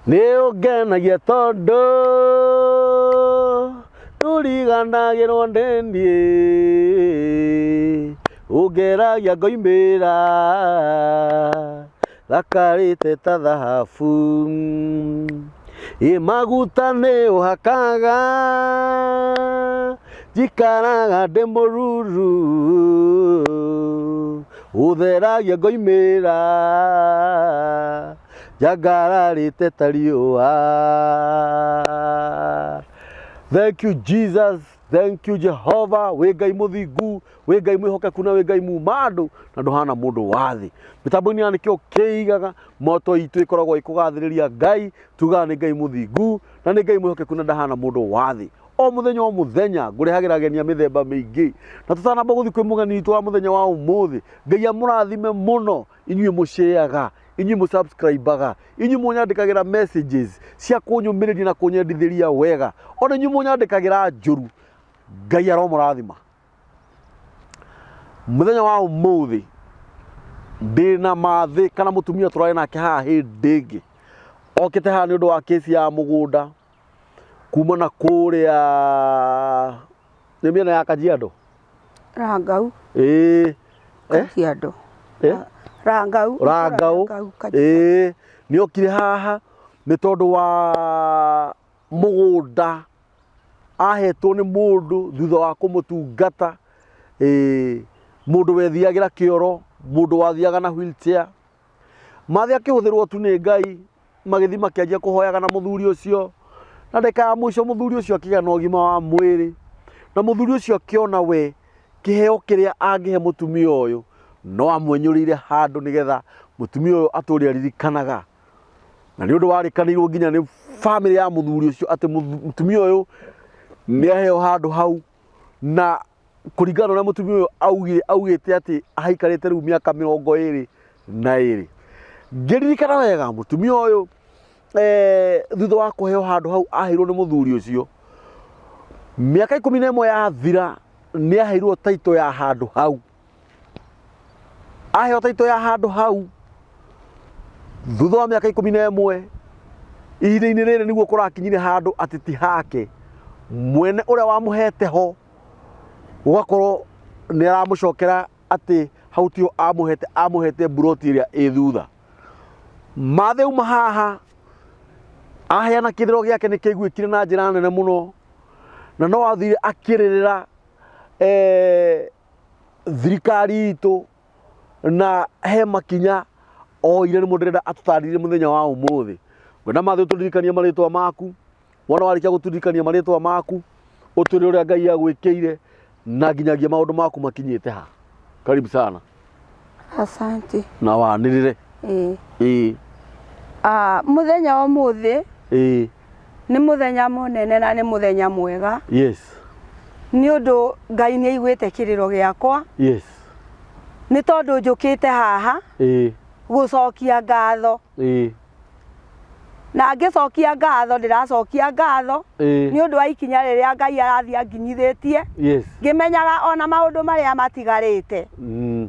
Nĩ ũngenagia tondũ ndũriganagĩrwo nĩ niĩ, ũngeragia ngoimĩra thakarĩte ta thahabu. Ĩ maguta nĩ ũhakaga njikaraga ndĩ mũruru, ũtheragia ngoimĩra njangararĩte ta riũa. Thank you Jesus, thank you Jehovah, wĩ Ngai mũthingu, wĩ Ngai mwĩhokeku na wĩ Ngai muma andũ na ndũhana mũndũ wa thĩ. Mĩtambo-inĩ ya nĩkĩo kĩigaga moto itũ ĩkoragwo ĩkũgathĩrĩria Ngai, tugaga nĩ Ngai mũthingu na nĩ Ngai mwĩhokeku na ndahana mũndũ wa thĩ. O mũthenya o mũthenya ngũrehagĩra ageni a mĩthemba mĩingĩ, na tũtanamba gũthiĩ kwĩ mũgeni witũ wa mũthenya wa ũmũthĩ, Ngai amũrathime mũno inyuĩ mũshare-aga, inyuĩ mũsubscribe-aga, inyuĩ mũnyandĩkagĩra messages cia kũnyũmĩrĩria na kũnyendithĩria wega, ona inyuĩ mũnyandĩkagĩra njũru, Ngai aromũrathima. Mũthenya wa ũmũthĩ ndĩna mathĩ kana mũtumia tũrarĩ nake haha hĩndĩ ĩngĩ, okĩte haha nĩ ũndũ wa kĩsi ya mũgũnda kuma na kũrĩa nĩ mĩena ya Kajiado. Rangau. Ĩĩ. Kajiado. Eh? Rangau. Rangau. Ĩĩ. Nĩ okire haha nĩ tondũ wa mũgũnda ahetwo nĩ mũndũ thutha wa kũmũtungata. Ĩĩ. Mũndũ wethiagĩra kĩoro, mũndũ wathiaga na wheelchair. Mathĩ akĩhũthĩrwo tu nĩ Ngai, magĩthiĩ makĩanjia kũhoyaga na mũthuri ũcio, na ndagĩka ya mũico mũthuri ũcio akĩgĩa na ũgima wa mwĩrĩ, na mũthuri ũcio akĩona we kĩheo kĩrĩa angĩhe mũtumia ũyũ no amwenyũrĩire handũ nĩgetha mũtumia ũyũ atũre aririkanaga. Na nĩ ũndũ warĩkanĩirwo nginya nĩ bamĩrĩ ya mũthuri ũcio atĩ mũtumia ũyũ nĩ aheo handũ hau na kũringana na ũrĩa mũtumia ũyũ augire augĩte atĩ ahaikarĩte rĩu mĩaka 22. Ngĩririkana wega mũtumia ũyũ thutha wa kũheo handũ hau aheirwo nĩ mũthuri ũcio, mĩaka 11 yathira nĩ aheirwo title ya handũ hau. Aheo title ya handũ hau thutha wa mĩaka 11, ihinda-inĩ rĩrĩ nĩguo kũrakinyire handũ atĩ ti hake, mwene ũrĩa wamũhete ho gũgakorwo nĩ aramũcokera atĩ hau tiho amũhete, amũhete mburoti ĩrĩa ĩ thutha. Mathĩ auma haha aheana kĩrĩro gĩake nĩ kĩaiguĩkire na njĩra nene mũno, na no athire akĩrĩrĩra thirikari itũ na he makinya oire nĩmo ndĩrenda atũtarĩrie mũthenya wa ũmũthĩ. Ngwenda Mathĩ ũtũririkanie marĩtwa maku, wona warĩkia gũtũririkania marĩtwa maku, ũtwĩre ũrĩa Ngai agwĩkĩire na nginyagia maũndũ maku makinyĩte ha. Karibu sana. Asante. Na wanĩrĩre. Ĩĩ. Ĩĩ. Ah, mũthenya wa ũmũthĩ Ĩĩ. nĩ mũthenya mũnene na nĩ mũthenya mwega. Yes. Nĩ ũndũ Ngai nĩ aiguĩte kĩrĩro gĩakwa. Yes. Nĩ tondũ njũkĩte haha Ĩĩ. gũcokia ngatho. Ĩĩ. Na ngĩcokia ngatho ndĩracokia ngatho Ĩĩ. nĩ ũndũ wa ikinya rĩrĩa Ngai arathiĩ anginyithĩtie. Yes. Ngĩmenyaga ona maũndũ marĩa matigarĩte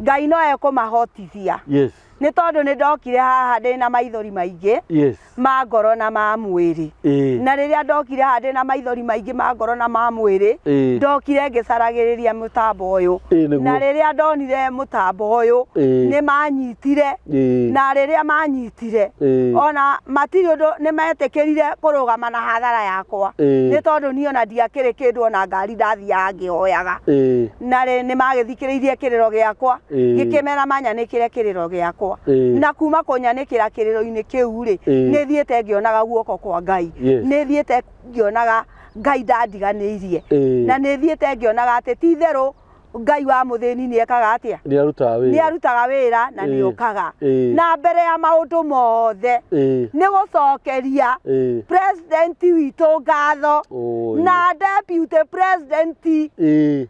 Ngai no ekũmahotithia. Yes. Nĩ tondũ nĩ ndokire haha ndĩna maithori maingĩ Yes. ma ngoro na ma mwĩrĩ. Ĩĩ. Na rĩrĩa ndokire haha ndĩna maithori maingĩ ma ngoro na ma mwĩrĩ, Ĩĩ. ndokire ngĩcaragĩrĩria mũtambo ũyũ. Ĩĩ, nĩguo. Na rĩrĩa ndonire mũtambo ũyũ, Ĩĩ. nĩ manyitire. Ĩĩ. Na rĩrĩa manyitire, Ĩĩ. ona matirĩ ũndũ nĩ metĩkĩrire kũrũgama na hathara yakwa. Ĩĩ. Nĩ tondũ niĩ ona ndiakĩrĩ kĩndũ ona ngari ndathiaga ngĩhoyaga. Ĩĩ. Na rĩ nĩ magĩthikĩrĩirie kĩrĩro gĩakwa. Ĩĩ. Ngĩkĩmera manyanĩkĩre kĩrĩro gĩakwa. Ĩĩ. Na kuma kũnyanĩkĩra kĩrĩro-inĩ kĩu rĩ, Ĩĩ. nĩ thiĩte ngĩonaga guoko kwa Ngai. Yes. Nĩ thiĩte ngĩonaga Ngai ndandiganĩirie. Ĩĩ. Na nĩ thiĩte ngĩonaga atĩ ti itherũ Ngai wa mũthĩni nĩ ekaga atĩa? Nĩ arutaga wĩra. Nĩ arutaga wĩra na nĩ Ĩĩ. okaga. Ĩĩ. Na mbere ya maũndũ mothe Ĩĩ. nĩ gũcokeria Ĩĩ. president witũ ngatho Oi. na deputy president Ĩĩ.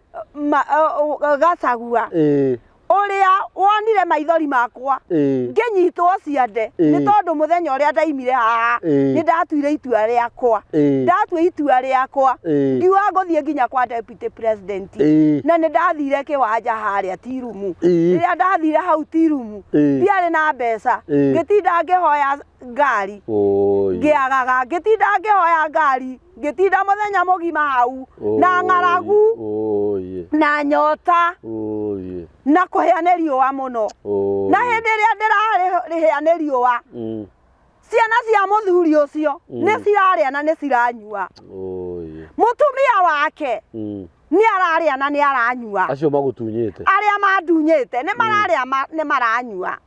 Gachagua Ĩĩ. Ũrĩa wonire maithori makwa ngĩnyitwo ciande nĩ tondũ mũthenya ũrĩa ndaimire haha nĩ ndatuire itua rĩakwa. Ndatua itua rĩakwa ngiuga ngũthiĩ nginya kwa deputy president na nĩ ndathire kĩwanja harĩa Tirumu. Rĩrĩa ndathire hau Tirumu ndiarĩ na mbeca, ngĩtinda ngĩhoya ngari ngĩagaga, ngĩtinda ngĩhoya ngari, ngĩtinda mũthenya mũgima hau na ng'aragu na nyota na kũhĩa nĩ riũa mũno. Na hĩndĩ ĩrĩa ndĩrarĩhĩa nĩ riũa, ciana cia mũthuri ũcio nĩ cirarĩa na nĩ ciranyua. Mũtumia wake nĩ ararĩa na nĩ aranyua. Acio magũtunyĩte. Arĩa mandunyĩte nĩ mararĩa nĩ maranyua.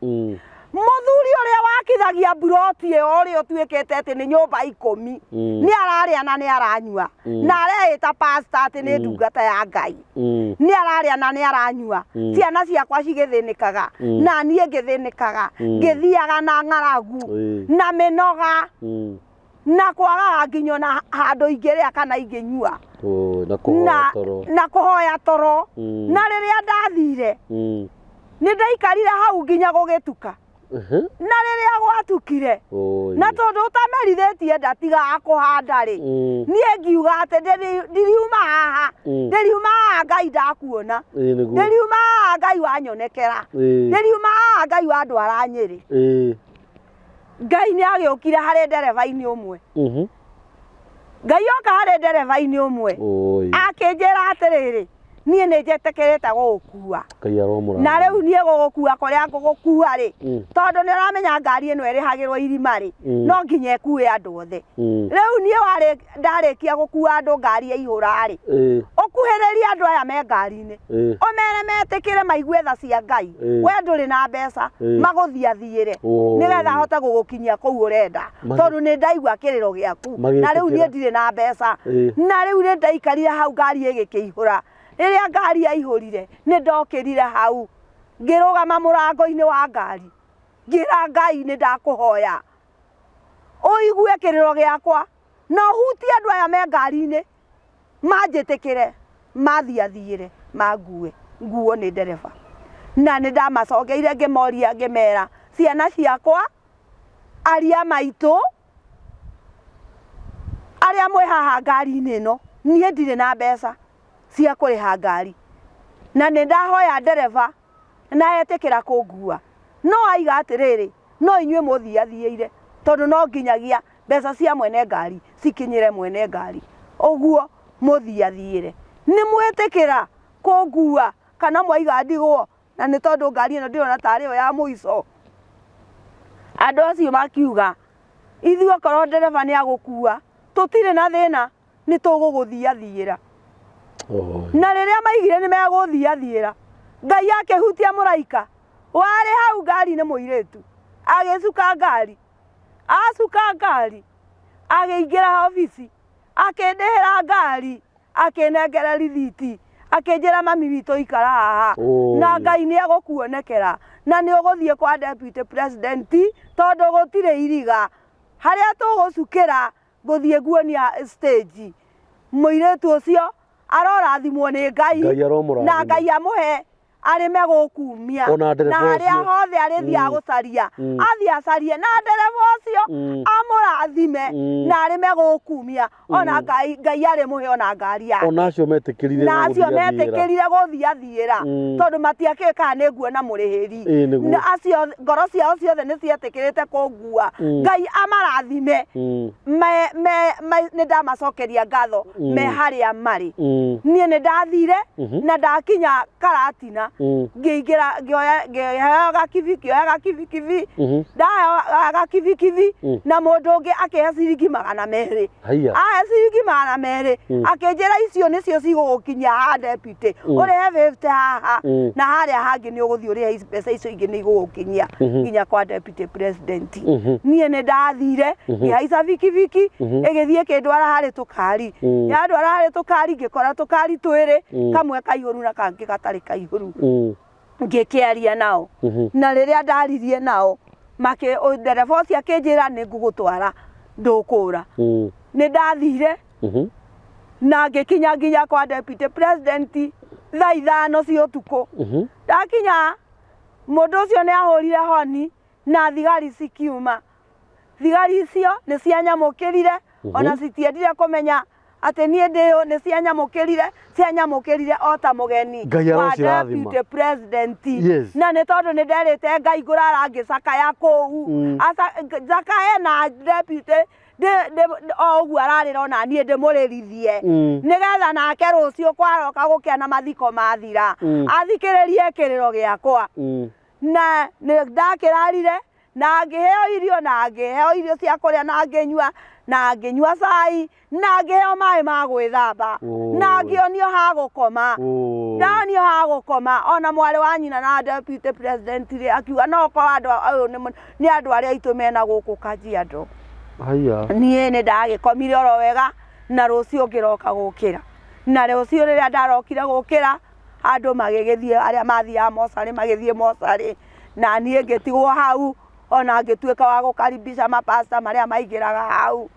Mũthuri ũrĩa wakithagia mburoti ĩyo ũrĩa ũtuĩkĩte atĩ nĩ nyũmba 10 nĩ ararĩa na nĩ aranyua. Na areĩta pastor atĩ nĩ ndungata ya Ngai. Nĩ ararĩa na nĩ aranyua. Ciana ciakwa cigĩthĩnĩkaga na niĩ ngĩthĩnĩkaga, ngĩthiaga na ng'aragu na mĩnoga na kwagaga nginya ona handũ ingĩrĩa kana ingĩnyua. Na kũhoya toro. Na kũhoya toro. Na rĩrĩa ndathire nĩ ndaikarire hau nginya gũgĩtuka. Na rĩrĩa gwatukire, na tondũ ũtamerithĩtie ndatigaga kũhanda rĩ, niĩ ngiuga atĩ ndiriuma haha, ndiriuma haha Ngai ndakuona, ndiriuma haha Ngai wanyonekera, ndiriuma haha Ngai wandwara Nyĩrĩ. Ngai nĩ agĩũkire harĩ ndereba-inĩ ũmwe. Ngai oka harĩ ndereba-inĩ ũmwe akĩnjĩra atĩrĩrĩ, niĩ nĩ njetĩkĩrĩte gũgũkua. Na rĩu niĩ gũgũkua kũrĩa ngũgũkua rĩ, tondũ nĩ ũramenya ngari ĩno ĩrĩhagĩrwo irima rĩ, no nginya ĩkue andũ othe. Rĩu niĩ ndarĩkia gũkua andũ ngari yaihũra rĩ, ũkuhĩrĩrie andũ aya me ngari-inĩ, ũmere metĩkĩre maigue tha cia Ngai, we ndũrĩ na mbeca, magũthiathiĩre nĩgetha ahote gũgũkinyia kũu ũrenda, tondũ nĩ ndaigua kĩrĩro gĩaku, na rĩu niĩ ndirĩ na mbeca. Na rĩu nĩ ndaikarire hau ngari ĩgĩkĩihũra. Rĩrĩa ngari yaihũrire, nĩ ndokĩrire hau, ngĩrũgama mũrango-inĩ wa ngari, ngĩra Ngai nĩ ndakũhoya ũigue kĩrĩro gĩakwa na ũhutie andũ aya me ngari-inĩ, manjĩtĩkĩre, mathiathiĩre, mangue, nguo nĩ ndereba. Na nĩ ndamacokeire ngĩmoria ngĩmera, ciana ciakwa, aria maitũ, arĩa mwĩ haha ngari-inĩ ĩno, niĩ ndirĩ na mbeca cia kũrĩha ngari. Na nĩ ndahoya ndereba na etĩkĩra kũngua. No aiga atĩrĩrĩ, no inyuĩ mũthiathiĩire, tondũ no nginyagia mbeca cia mwene ngari cikinyĩre mwene ngari. Ũguo mũthiathiĩre. Nĩ mwĩtĩkĩra kũngua kana mwaiga ndigwo, na nĩ tondũ ngari ĩno ndĩrona tarĩ yo ya mũico. Andũ acio makiuga, ithuĩ okorwo ndereba nĩ agũkua, tũtirĩ na thĩna, nĩ tũgũgũthiathiĩra. Na rĩrĩa maigire nĩ megũthiathiĩra, Ngai akĩhutia mũraika warĩ hau ngari-inĩ mũirĩtu, agĩcuka ngari, acuka ngari, agĩingĩra obici, akĩndĩhĩra ngari, akĩnengera rithiti, akĩnjĩra mami witũ ikara haha, na Ngai nĩ egũkuonekera, na nĩ ũgũthiĩ kwa deputy president, tondũ gũtirĩ iriga harĩa tũgũcukĩra ngũthiĩ nguonia stage. Mũirĩtu ũcio arorathimwo nĩ Ngai, na Ngai amũhe arĩme gũkumia, na harĩa hothe arĩthiaga gũcaria, athiĩ acarie, na ndereba ũcio amũrathime na arĩme gũkumia, ona Ngai Ngai arĩmũhe ona ngari yake. Ona acio metĩkĩrire na acio metĩkĩrire gũthiathiĩra, tondũ matiakĩũĩ kana nĩ nguona mũrĩhĩri. Na acio ngoro ciao ciothe nĩ cietĩkĩrĩte kũngua. Ngai amarathime. Nĩ ndamacokeria ngatho me harĩa marĩ. Niĩ nĩ ndathire na ndakinya Karatina, ngĩingĩra, ngĩheo gakibi, ngĩoya gakibikibi, ndaheo gakibikibi na mũndũ ũngĩ akĩhe ciringi 200. Ahe ciringi 200, akĩnjĩra icio nĩcio cigũgũkinyia haha deputy, ũrĩhe 50 haha, na harĩa hangĩ nĩ ũgũthiĩ ũrĩhe mbeca icio ingĩ nĩ igũgũkinyia nginya kwa deputy president. Niĩ nĩ ndathire ngĩhaica bikibiki, ĩgĩthiĩ ĩkĩndwara harĩ tũkari. Yandwara harĩ tũkari, ngĩkora tũkari twĩrĩ, kamwe kaihũru na kangĩ gatarĩ kaihũru. Ngĩkĩaria nao, na rĩrĩa ndaririe nao, ndereba ũcio akĩnjĩra nĩ ngũgũtwara ndũkũra. Nĩ ndathire na ngĩkinya nginya kwa deputy president. Thaa 5 cia ũtukũ. Ndakinya, mũndũ ũcio nĩ ahũrire honi na thigari cikiuma. Thigari icio nĩ cianyamũkĩrire, ona citiendire kũmenya atĩ niĩ ndĩ ũ, nĩ cianyamũkĩrire, cianyamũkĩrire o ta mũgeni Ngai wa arocirathima. deputy president. Yes. Na nĩ tondũ nĩ nderĩte Ngai ngũrara ngĩcakaya kũu. Njakaye na deputy o ũguo ararĩra ona niĩ ndĩmũrĩrithie. Nĩgetha nake rũciũ kwaroka gũkĩa na mathiko mathira, athikĩrĩrie kĩrĩro gĩakwa. Na nĩ ndakĩrarire na ngĩheo irio, na ngĩheo irio cia kũrĩa, na ngĩnyua, na ngĩnyua cai, na ngĩheo maĩ ma gwĩthamba, na ngĩonio ha gũkoma. Ndonio ha gũkoma, ona mwarĩ wa nyina na deputy president rĩ, akiuga no korwo andũ ũyũ nĩ andũ arĩa aitũ mena gũkũ Kajiado. Haiya. Niĩ nĩ ndagĩkomire oro wega, na rũciũ ngĩroka gũkĩra. Na rũciũ rĩrĩa ndarokire gũkĩra, andũ magĩgĩthiĩ, arĩa mathiaga mocarĩ magĩthiĩ mocarĩ, na niĩ ngĩtigwo hau, ona ngĩtuĩka wa gũkaribisha mapasta marĩa maingĩraga hau.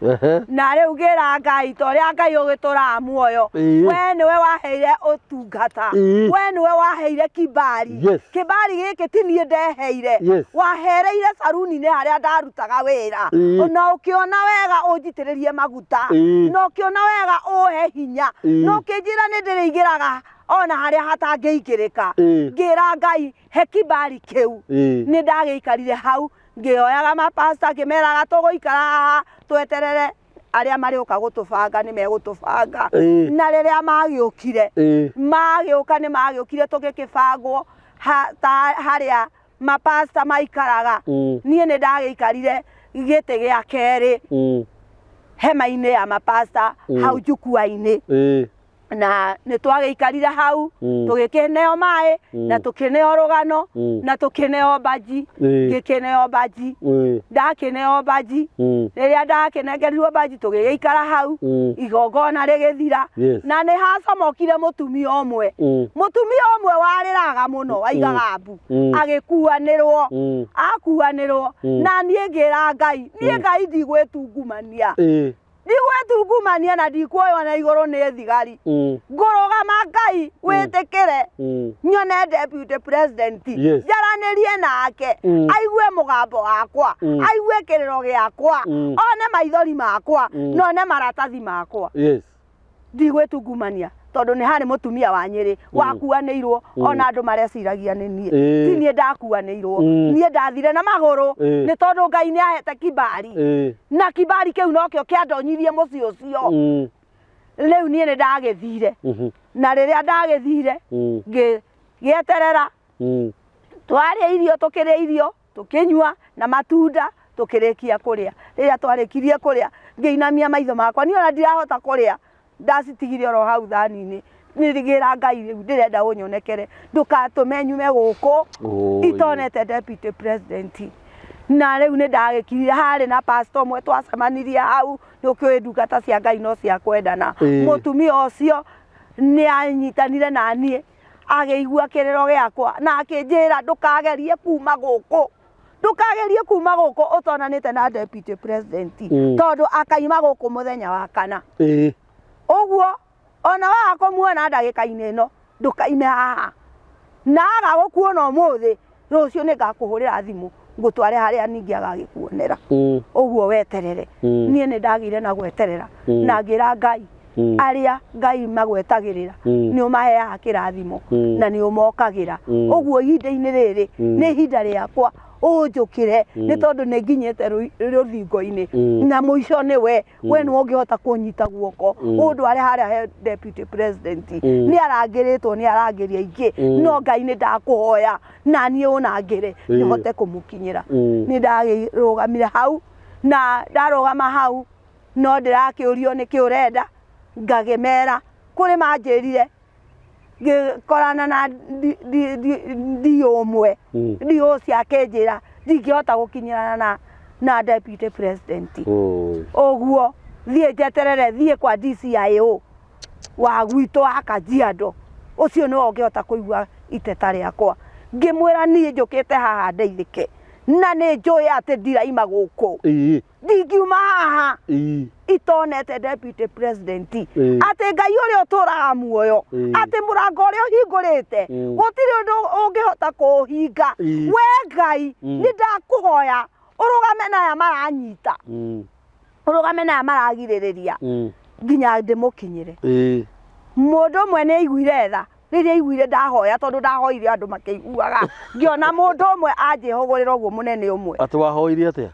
Na rĩu ngĩra Ngai, ta ũrĩa Ngai ũgĩtũraga muoyo, we nĩwe waheire ũtungata, we nĩwe waheire kibali. Kibali gĩkĩ ti niĩ ndeheire, wahereire saruni-inĩ harĩa ndarutaga wĩra, na ũkĩona wega ũnjitĩrĩrie maguta, na ũkĩona wega ũhe hinya, na ũkĩnjĩra nĩ ndĩrĩingĩraga ona harĩa hatangĩingĩrĩka. Ngĩra Ngai he kibali kĩu. Nĩ ndagĩikarire hau ngĩoyaga mapasta, ngĩmeraga tũgũikara haha tweterere arĩa marĩũka gũtũbanga nĩ megũtũbanga. Na rĩrĩa magĩũkire, magĩũka nĩ magĩũkire tũgĩkĩbangwo harĩa mapasta maikaraga. Niĩ nĩ ndagĩikarire gĩtĩ gĩa kerĩ hema-inĩ ya mapasta hau njukua-inĩ. Na nĩ twagĩikarire hau, tũgĩkĩneo maĩ, na tũkĩneo rũgano, na tũkĩneo mbaji. Ngĩkĩneo mbaji. Ndakĩneo mbaji. Rĩrĩa ndakĩnengerirwo mbaji, tũgĩgĩikara hau, igongona rĩgĩthira. Na nĩ hacomokire mũtumia ũmwe. Mũtumia ũmwe warĩraga mũno, waigaga mbu, agĩkuanĩrwo. Akuanĩrwo. Na niĩ ngĩra Ngai, niĩ Ngai ndigwĩtungumania. Ndigwĩtungumania na ndikuoywo na igũrũ nĩ thigari. Ngũrũgama Ngai wĩtĩkĩre nyone deputy president, njaranĩrie nake, aigue mũgambo wakwa, aigue kĩrĩro gĩakwa, one maithori makwa, na one maratathi makwa. Ndigwĩtungumania tondũ nĩ harĩ mũtumia wa Nyĩrĩ wakuanĩirwo, ona andũ mareciragia nĩ niĩ. Ti niĩ ndakuanĩirwo, niĩ ndathire na magũrũ, nĩ tondũ Ngai nĩ ahete kibali. Na kibali kĩu nokĩo kĩandonyirie mũciĩ ũcio. Rĩu niĩ nĩ ndagĩthire. Na rĩrĩa ndagĩthire, ngĩgĩeterera. Twarĩa irio, tũkĩrĩa irio, tũkĩnyua na matunda, tũkĩrĩkia kũrĩa. Rĩrĩa twarĩkirie kũrĩa, ngĩinamia maitho makwa, niĩ ona ndirahota kũrĩa, ndacitigire oro hau thani-inĩ. Ngĩra Ngai rĩu ndĩrenda ũnyonekere, ndũgatũme nyume gũkũ itonete deputy president. Na rĩu nĩ ndagĩkirire, harĩ na pastor ũmwe twacemanirie hau, nĩ ũkĩũĩ ndungata cia Ngai no cia kwendana. Mũtumia ũcio nĩ anyitanire na niĩ, agĩigua kĩrĩro gĩakwa na akĩnjĩra ndũkagerie kuma gũkũ, ndũkagerie kuma gũkũ ũtonanĩte na deputy president, tondũ akaima gũkũ mũthenya wa kana. Ũguo ona waga kũmuona ndagĩka-inĩ ĩno, ndũkaime haha, na aga gũkuona ũmũthĩ, rũciũ nĩ ngakũhũrĩra thimũ ngũtware harĩa ningĩ agagĩkuonera. Ũguo weterere. Niĩ nĩ ndagĩire na gweterera, na ngĩra Ngai, arĩa Ngai magwetagĩrĩra nĩ ũmaheaga kĩrathimo na nĩ ũmokagĩra. Ũguo ihinda-inĩ rĩrĩ nĩ ihinda rĩakwa ũnjũkĩre, nĩ tondũ nĩ nginyĩte rũthingo-inĩ, na mũico nĩ we. We nĩwe ũngĩhota kũnyita guoko ũndware harĩa he deputy president. Nĩ arangĩrĩtwo nĩ arangĩri aingĩ, no Ngai nĩ ndakũhoya na niĩ ũnangĩre nĩhote kũmũkinyĩra. Nĩ ndagĩrũgamire hau, na ndarũgama hau no ndĩrakĩũrio nĩkĩ ũrenda, ngagĩmera kũrĩ manjĩrire ngĩkorana na ndiũ ũmwe, ndiũ ũcio akĩnjĩra ndingĩhota gũkinyĩrana na deputy president, ũguo thiĩ njeterere thiĩ kwa DCIO wa gwitũ wa Kajiado, ũcio nĩwe ũngĩhota kũigua iteta rĩakwa. Ngĩmwĩra niĩ njũkĩte haha ndeithĩke, Na nĩ njũĩ atĩ ndiraima gũkũ. Ndingiuma haha itonete deputy president. Atĩ Ngai ũrĩa ũtũraga muoyo, atĩ mũrango ũrĩa ũhingũrĩte, gũtirĩ ũndũ ũngĩhota kũũhinga. We Ngai, nĩ ndakũhoya ũrũgame na aya maranyita, ũrũgame na aya maragirĩrĩria nginya ndĩmũkinyĩre. Mũndũ ũmwe nĩ aiguire tha rĩrĩa aiguire ndahoya, tondũ ndahoire andũ makĩiguaga, ngĩona mũndũ ũmwe anjĩhũgũrĩra ũguo, mũnene ũmwe. Atĩ wahoire atĩa?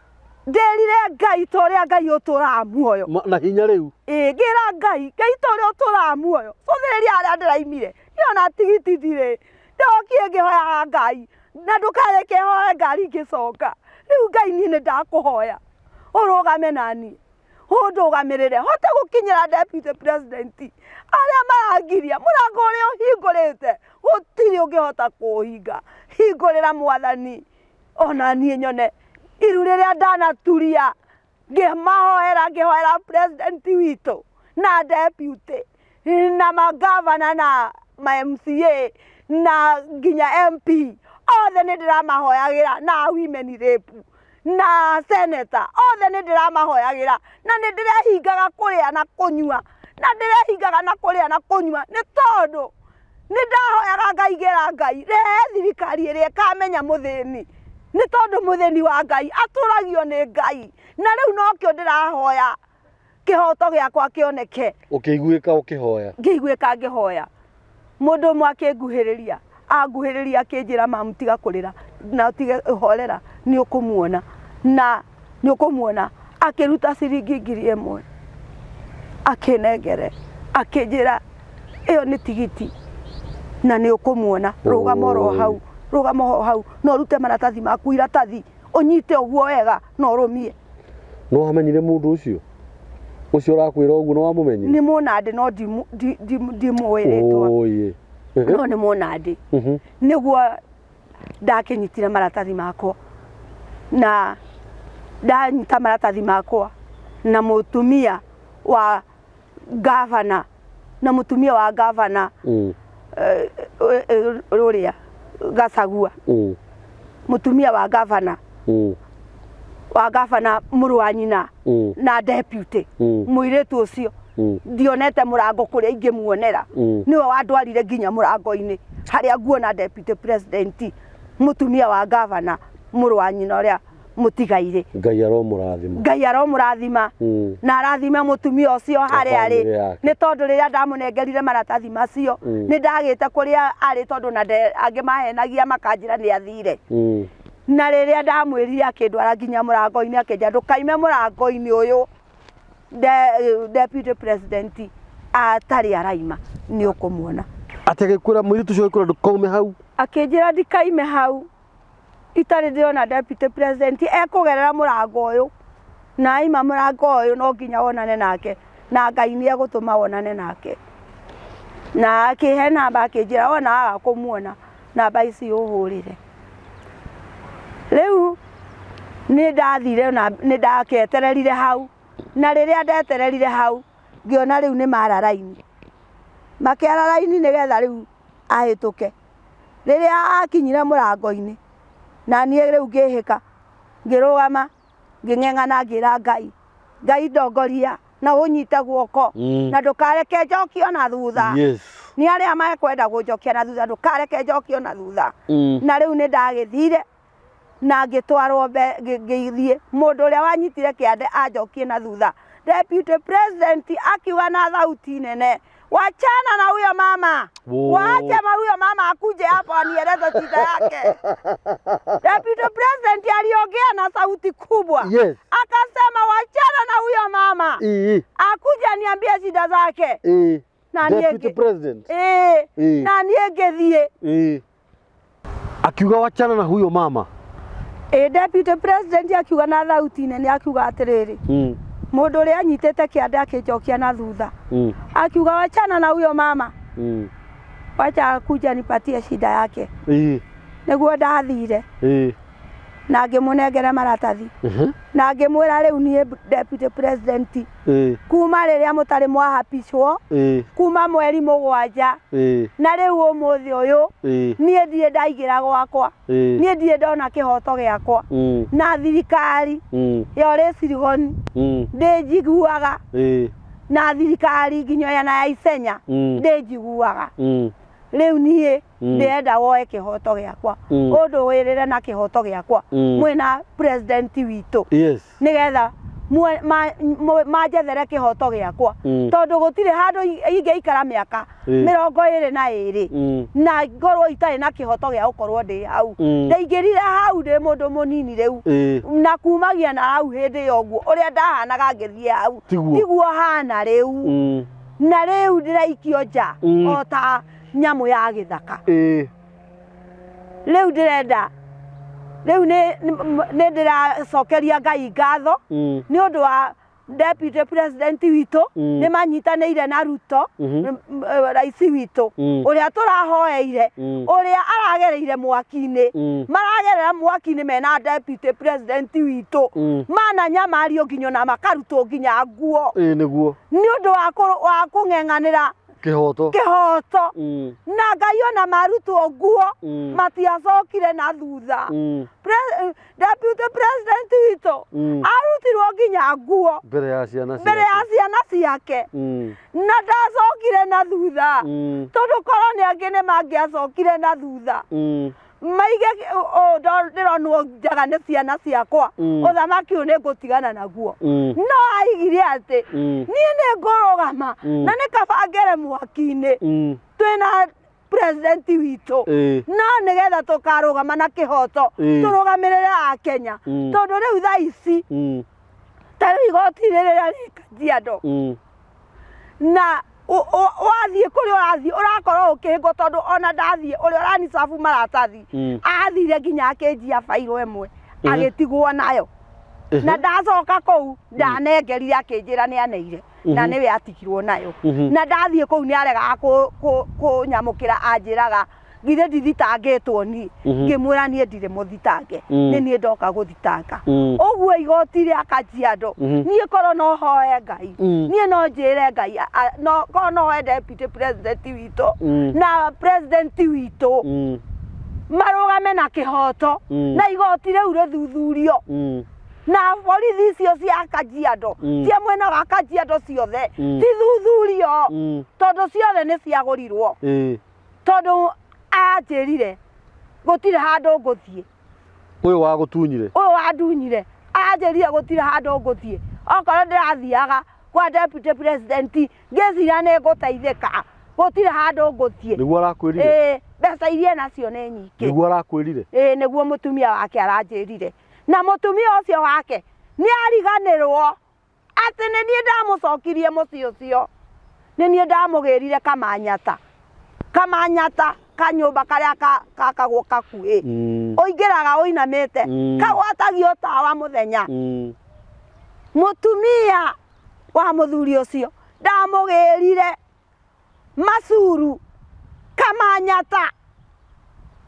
Ndĩrire Ngai ta ũrĩa Ngai ũtũraga muoyo. Na hinya rĩu. Ĩĩ, ngĩra Ngai, Ngai ta ũrĩa ũtũraga muoyo, cũthĩrĩria harĩa ndĩraimire, niĩ ona tigiti ndirĩ, ndokire ngĩhoyaga Ngai, na ndũkareke hoe ngari ngĩcoka. Rĩu Ngai, niĩ nĩ ndakũhoya ũrũgame naniĩ, ũndũgamĩrĩre hote gũkinyĩra deputy president. Arĩa marangiria, mũrango ũrĩa ũhingũrĩte gũtirĩ ũngĩhota kũũhinga. Hingũrĩra, Mwathani, ona niĩ nyone iru rĩrĩa ndanaturia ngĩmahoera, ngĩhoera president witũ na deputy na magavana na ma MCA na nginya MP othe, nĩ ndĩramahoyagĩra, na women rep na senator othe nĩ ndĩramahoyagĩra, na nĩ ndĩrehingaga kũrĩa na kũnyua, na ndĩrehingaga na kũrĩa na kũnyua, nĩ tondũ nĩ ndahoyaga Ngai, ngĩra Ngai, rehe thirikari ĩrĩa ĩkamenya mũthĩni, nĩ tondũ mũthĩni wa Ngai atũragio nĩ Ngai. Na rĩu nokĩo ndĩrahoya kĩhoto gĩakwa kĩoneke. Ũkĩiguĩka ũkĩhoya. Ngĩiguĩka ngĩhoya, mũndũ ũmwe akĩnguhĩrĩria, anguhĩrĩria akĩnjĩra, "Mamu, tiga kũrĩra na ũtige, horera, nĩ ũkũmuona na nĩ ũkũmuona." Akĩruta ciringi 1000 akĩnengere, akĩnjĩra, "Ĩyo nĩ tigiti na nĩ ũkũmuona, rũgama oro hau, rũgama oro hau, na ũrute maratathi maku, iratathi ũnyite ũguo wega na ũrũmie." No wamenyire mũndũ ũcio ũcio ũrakwĩra ũguo? Nĩ wamũmenyire? Nĩ mũnandĩ, no ndimũĩ rĩtwa. Oye. No nĩ mũnandĩ. Nĩguo ndakĩnyitire maratathi makwa, na ndanyita maratathi makwa na mũtumia wa gavana, na mũtumia wa gavana rũrĩa Gacagua, mũtumia wa gavana, wa gavana, mũrũ wa nyina na deputy, mũirĩtu ũcio ndionete mũrango kũrĩa ingĩmuonera, nĩwe wandwarire nginya mũrango-inĩ harĩa nguona deputy president, mũtumia wa gavana, mũrũ wa nyina ũrĩa mũtigairĩ. Ngai aromũrathima. Ngai aromũrathima na arathime mũtumia ũcio harĩa arĩ, famĩlĩ yake. Nĩ tondũ rĩrĩa ndamũnengerire maratathi macio, nĩ ndagĩte kũrĩa arĩ, tondũ na angĩ mahenagia makanjĩra nĩ athire. Na rĩrĩa ndamwĩrire, akĩndwara nginya mũrango-inĩ, akĩnjĩra, "Ndũkaime mũrango-inĩ ũyũ deputy president atarĩ araima, nĩ ũkũmuona." Atĩ agĩkwĩra, mũirĩtu ũcio agĩkwĩra ndũkaume hau? Akĩnjĩra ndikaime hau itarĩ ndĩrona deputy president ekũgerera mũrango ũyũ, na aima mũrango ũyũ no nginya wonane nake, na Ngai nĩ egũtũma wonane nake. Na akĩhe namba, akĩnjĩra, "Wona waga kũmuona, namba ici ũhũrĩre." Rĩu nĩ ndathire na nĩ ndakĩetererire hau, na rĩrĩa ndetererire hau, ngĩona rĩu nĩ mara raini, makĩara raini nĩgetha rĩu ahĩtũke. Rĩrĩa akinyire mũrango-inĩ, na niĩ rĩu ngĩhĩka, ngĩrũgama, ngĩng'eng'ana, ngĩra Ngai, "Ngai, ndongoria na ũnyite guoko na ndũkareke njokio na thutha. Nĩ arĩa mekwenda gũnjokia na thutha, ndũkareke njokio na thutha." Na rĩu nĩ ndagĩthire na ngĩtwarwo ngĩthiĩ, mũndũ ũrĩa wanyitire kĩande anjokie na thutha, deputy president akiuga na thauti nene, "Wachana na huyo mama." Wo. "Waache ma huyo mama akuje hapo anieleze shida yake." Deputy president aliongea na sauti kubwa, akasema, "Wachana na huyo mama, akuje aniambie shida zake." Na niĩ Deputy president. Ĩĩ. Na niĩ ngĩthiĩ. Akiuga wachana na huyo mama. Ĩ, deputy president akiuga na thauti nene, akiuga atĩrĩrĩ, mũndũ ũrĩa anyitĩte kĩande akĩnjokia na thutha, akiuga, "Wachana na huyo mama, wacha akuja nipatie shida yake." Nĩguo ndathire. Na ngĩmũnengera maratathi na ngĩmwĩra rĩu niĩ deputy president kuma rĩrĩa mũtarĩ mwahapicwo kuma mweri 7 na rĩu ũmũthĩ ũyũ niĩ ndirĩ ndaingĩra gwakwa, niĩ ndirĩ ndona kĩhoto gĩakwa na thirikari ya ũrĩ Sirigoni ndĩnjiguaga na thirikari nginya ya na ya Isenya ndĩnjiguaga. Rĩu niĩ ndĩrenda woe kĩhoto gĩakwa, ũndũĩrĩre na kĩhoto gĩakwa mwĩna president witũ nĩgetha manjethere kĩhoto gĩakwa, tondũ gũtirĩ handũ ingĩikara mĩaka 22 na ngorwo itarĩ na kĩhoto gĩa gũkorwo ndĩ hau. Ndaingĩrire hau ndĩ mũndũ mũnini rĩu na kumagia na hau hĩndĩ ĩyo ũguo ũrĩa ndahanaga ngĩthiĩ hau Tiguo. Tiguo hana rĩu. Na rĩu ndĩraikio nja o ta nyamũ ya gĩthaka. Rĩu ndĩrenda rĩu nĩ ndĩracokeria Ngai ngatho nĩ ũndũ wa deputy president witũ. Nĩ manyitanĩire na Ruto, raisi witũ ũrĩa tũrahoeire, ũrĩa aragereire mwaki-inĩ, maragerera mwaki-inĩ mena deputy president witũ, mana nyamario nginya na makarutwo nginya nguo Ĩĩ nĩguo. Nĩ ũndũ wa kũng'eng'anĩra kĩhoto. Kĩhoto. Na Ngai ona marutwo nguo matiacokire na thutha. Deputy president witũ arutirwo nginya nguo mbere ya ciana mbere ya ciana ciake na ndacokire na thutha, tondũ korwo nĩ angĩ nĩ mangĩacokire na thutha maige ndĩronwo njaga nĩ ciana ciakwa, ũthamaki ũyũ nĩ ngũtigana naguo. No aigire atĩ niĩ nĩ ngũrũgama na nĩ kaba ngere mwaki-inĩ twĩna president witũ, no nĩgetha tũkarũgama na kĩhoto, tũrũgamĩrĩre Akenya, tondũ rĩu thaa ici ta rĩu igoti rĩrĩa rĩ Kajiado na wathiĩ kũrĩa ũrathiĩ ũrakorwo ũkĩhĩngwo, tondũ ona ndathiĩ ũrĩa ũranicabu maratathi athire nginya akĩnjia bairũ ĩmwe agĩtigwo nayo, na ndacoka kũu ndanengerire akĩnjĩra nĩ aneire na nĩwe atigirwo nayo. Na ndathiĩ kũu nĩ aregaga kũnyamũkĩra, anjĩraga githĩ ndithitangĩtwo niĩ? Ngĩmwĩra niĩ ndirĩ mũthitange, nĩ niĩ ndoka gũthitanga. Ũguo igoti rĩa Kajiado, niĩ korwo no hoe Ngai, niĩ no njĩre Ngai no korwo no hoe deputy president witũ na president witũ marũgame na kĩhoto na igoti rĩu rĩthuthurio na borithi icio cia Kajiado, cia mwena wa Kajiado ciothe cithuthurio, tondũ ciothe nĩ ciagũrirwo, tondũ anjĩrire gũtirĩ handũ ngũthiĩ. Ũyũ wagũtunyire? Ũyũ wandunyire anjĩrire gũtirĩ handũ ngũthiĩ, okorwo ndĩrathiaga kwa deputy president ngĩciria nĩ ngũteithĩka, gũtirĩ handũ ngũthiĩ. Nĩguo arakwĩrire? Ĩĩ, mbeca iria nacio nĩ nyingĩ. Nĩguo arakwĩrire? Ĩĩ, nĩguo mũtumia wake aranjĩrire, na mũtumia ũcio wake nĩ ariganĩrwo atĩ nĩ niĩ ndamũcokirie mũciĩ ũcio, nĩ niĩ ndamũgĩrire kamanyata kamanyata kanyũmba karĩa kakagwo kakuhĩ, ũingĩraga ũinamĩte, kagwatagio tawa mũthenya. Mũtumia wa mũthuri ũcio ndamũgĩrire macuru kamanyata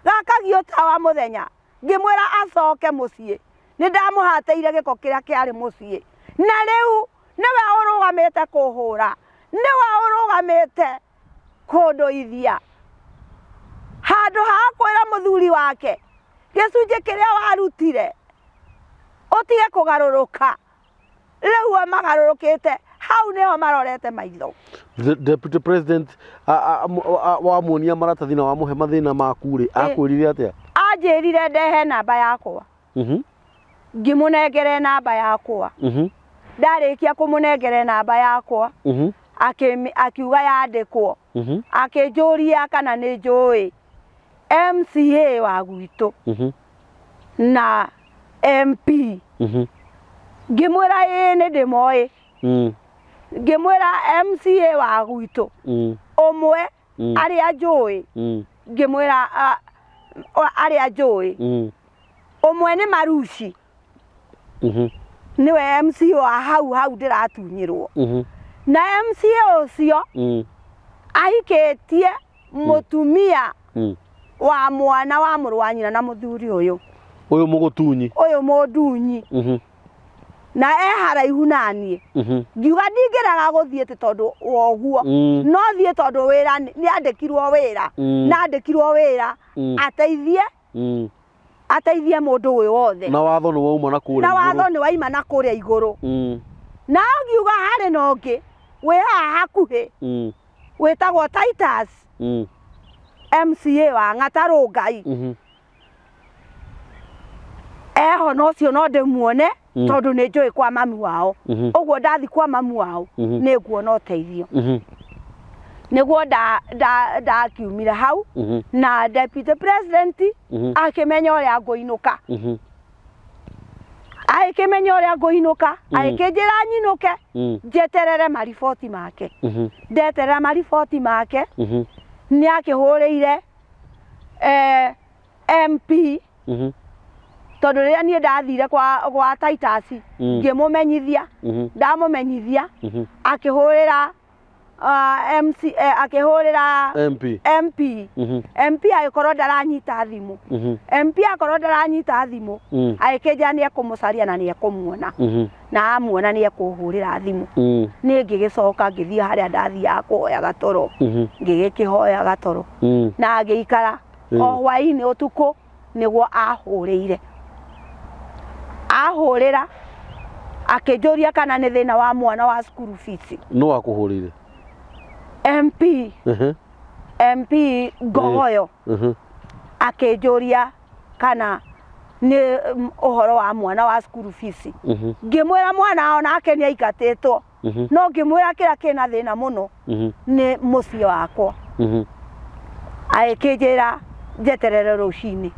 gakagio tawa mũthenya, ngĩmwĩra acoke mũciĩ, nĩ ndamũhatĩire gĩko kĩrĩa kĩarĩ mũciĩ, na rĩu nĩwe ũrũgamĩte kũhũra, nĩwe ũrũgamĩte kũndũithia handũ ha kwĩra mũthuri wake gĩcunjĩ kĩrĩa warutire ũtige kũgarũrũka. Rĩu o magarũrũkĩte hau nĩho marorete maitho. Deputy president wamuonia maratathi na wamũhe mathĩna maku rĩ, akwĩrire atĩa? Anjĩrire ndehe namba yakwa. Ngĩmũnengere namba yakwa. Ndarĩkia kũmũnengere namba yakwa, akiuga yandĩkwo. Akĩnjũria kana nĩ njũĩ MCA wa gwitũ na MP. Ngĩmwĩra ĩĩ, nĩ ndĩmoĩ. Ngĩmwĩra MCA wa gwitũ ũmwe arĩa njũĩ, ngĩmwĩra arĩa njũĩ ũmwe nĩ Maruci, nĩwe MCA wa hau hau ndĩratunyĩrwo, na MCA ũcio ahikĩtie mũtumia wa mwana wa mũrũ wa nyina na mũthuri ũyũ. Ũyũ mũgũtunyi. Ũyũ mũndunyi. Na e haraihu naniĩ. Ngiuga ndingĩrega gũthiĩ tĩ tondũ wa ũguo. No thiĩ tondũ wĩra nĩ andĩkirwo wĩra. Na andĩkirwo wĩra ateithie ateithie mũndũ wĩ wothe. Na watho nĩ wauma na kũrĩa Na watho nĩ waima na kũrĩa igũrũ. Na ngiuga harĩ na ũngĩ wĩ haha hakuhĩ wĩtagwo Titus MCA wa Ng'atarũ Ngai. Eho na ũcio no ndĩmuone tondũ nĩ njũĩ kwa mami wao. Ũguo ndathi kwa mami wao nĩ nguona ũteithio. Nĩguo ndakiumire hau na deputy president akĩmenya ũrĩa ngũinũka. Agĩkĩmenya ũrĩa ngũinũka, agĩkĩnjĩra nyinũke njeterere mariboti make. Ndeterera mariboti make nĩ akĩhũrĩire MP tondũ rĩrĩa niĩ ndathire kwa Titus ngĩmũmenyithia, ndamũmenyithia akĩhũrĩra MC, akĩhũrĩra MP. MP. MP agĩkorwo ndaranyita thimũ. MP akorwo ndaranyita thimũ agĩkĩnjĩra nĩ ekũmũcaria na nĩ ekũmuona. Na amuona nĩ ekũhũrĩra thimũ. Niĩ ngĩgĩcoka ngĩthiĩ harĩa ndathiaga kũhoya gatoro. Ngĩgĩkĩhoya gatoro. Na ngĩikara o hwainĩ ũtukũ nĩguo ahũrĩire. Ahũrĩra akĩnjũria kana nĩ thĩna wa mwana wa school fees. Nũ wakũhũrĩire? MP. MP Ngogoyo. Akĩnjũria kana nĩ ũhoro wa mwana wa school fees. Ngĩmwĩra mwana onake nĩ aingatĩtwo. No ngĩmwĩra kĩrĩa kĩna thĩna mũno nĩ mũciĩ wakwa. Agĩkĩnjĩra njeterere rũcinĩ.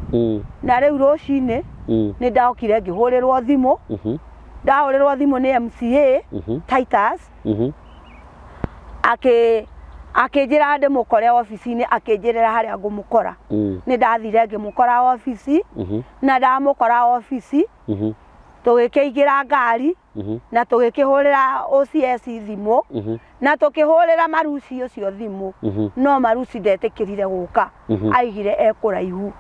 Na rĩu rũcinĩ nĩ ndokire ngĩhũrĩrwo thimũ. Ndahũrĩrwo thimũ nĩ MCA Titus. Akĩnjĩra ndĩmũkore obici-inĩ, akĩnjĩrĩra harĩa ngũmũkora. Nĩ ndathire ngĩmũkora obici, na ndamũkora obici tũgĩkĩingĩra ngari na tũgĩkĩhũrĩra OCS thimũ na tũkĩhũrĩra Maruci ũcio thimũ, no Maruci ndetĩkĩrire gũka, aigire e kũraihu.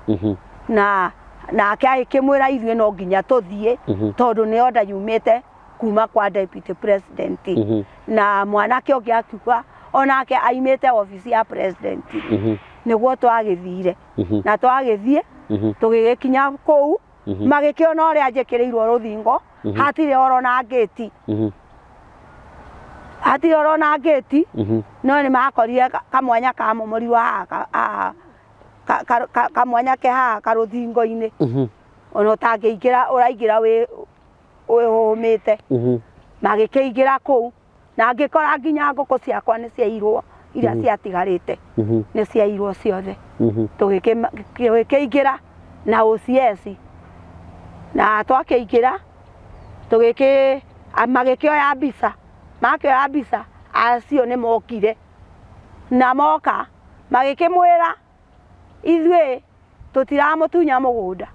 Na nake agĩkĩmwĩra ithuĩ no nginya tũthiĩ tondũ nĩ order yumĩte kuma kwa deputy president. Na mwanake ũngĩ akiuga onake aimĩte obici ya president. Nĩguo twagĩthire. Na twagĩthiĩ tũgĩgĩkinya kũu magĩkĩona ũrĩa njĩkĩrĩirwo rũthingo, hatirĩ oro na ngĩti. Hatirĩ oro na ngĩti, no nĩ makorire kamwanya kamomorirwo haha, kamwanya ke haha karũthingo-inĩ. Ona ũtangĩingĩra ũraingĩra wĩhũmĩte. Magĩkĩingĩra kũu na ngĩkora nginya ngũkũ ciakwa nĩ ciairwo iria ciatigarĩte, nĩ ciairwo ciothe. Tũgĩkĩingĩra na OCS, na twakĩingĩra magĩkĩoya mbica, makĩoya mbica acio nĩ mokire, na moka magĩkĩmwĩra ithuĩ tũtiramũtunya mũgũnda,